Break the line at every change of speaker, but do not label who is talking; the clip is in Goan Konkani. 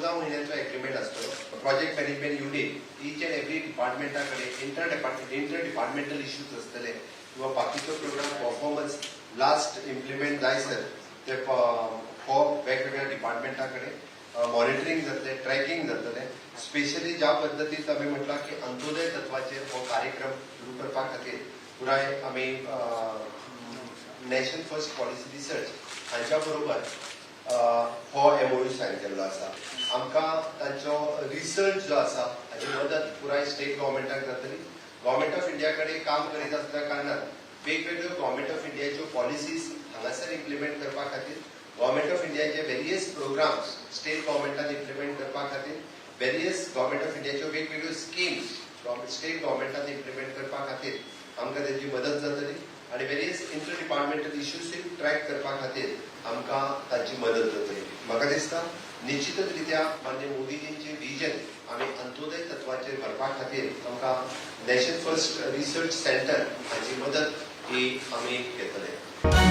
14 म्हयन्यांचो एग्रीमेंट आसतलो. Project management unit each and every डिपार्टमेंटा कडेन इंटर डिपार्टमेंटल इश्यूज आसतले किंवा बाकीचो प्रोग्राम परफॉर्मन्स लास्ट इम्प्लिमेंट जायसर ते हो वेगवेगळ्या डिपार्टमेंटा कडेन मॉनिटरींग जातलें, ट्रॅकिंग जातलें. स्पेशली ज्या पद्दतीत आमी म्हटलां की अंत्योदय तत्वाचेर हो कार्यक्रम सुरू करपा खातीर पुराय आमी नॅशन फर्स्ट पॉलिसी रिसर्च हांच्या बरोबर हो एमओयू सायन केल्लो आसा. आमकां तांचो रिसर्च जो आसा हाची मदत पुराय स्टेट गव्हर्मेंटाक जातली. गव्हर्मेंट ऑफ इंडिया कडेन काम करीत आसल्या कारणान वेगवेगळ्यो गव्हर्मेंट ऑफ इंडियाच्यो पॉलिसीज हांगासर इम्प्लिमेंट करपा खातीर, गव्हर्मेंट ऑफ इंडियाचे वेरियस प्रोग्राम्स स्टेट गव्हर्मेंटान इम्प्लिमेंट करपा खातीर, वेरियस गव्हर्मेंट ऑफ इंडियाच्यो वेगवेगळ्यो स्किम्स स्टेट गव्हर्मेंटान इम्प्लिमेंट करपा खातीर आमकां तेची मदत जातली आनी वेरियस इंटर डिपार्टमेंटल इश्यूजूय ट्रॅक करपा खातीर आमकां तांची मदत जातली. म्हाका दिसता, निश्चितच रित्या मान्य मोदीजींचे विजन आमी अंत्योदय तत्वाचेर व्हरपा खातीर आमकां नॅशन फर्स्ट रिसर्च सेंटर हाची मदत ही आमी घेतले.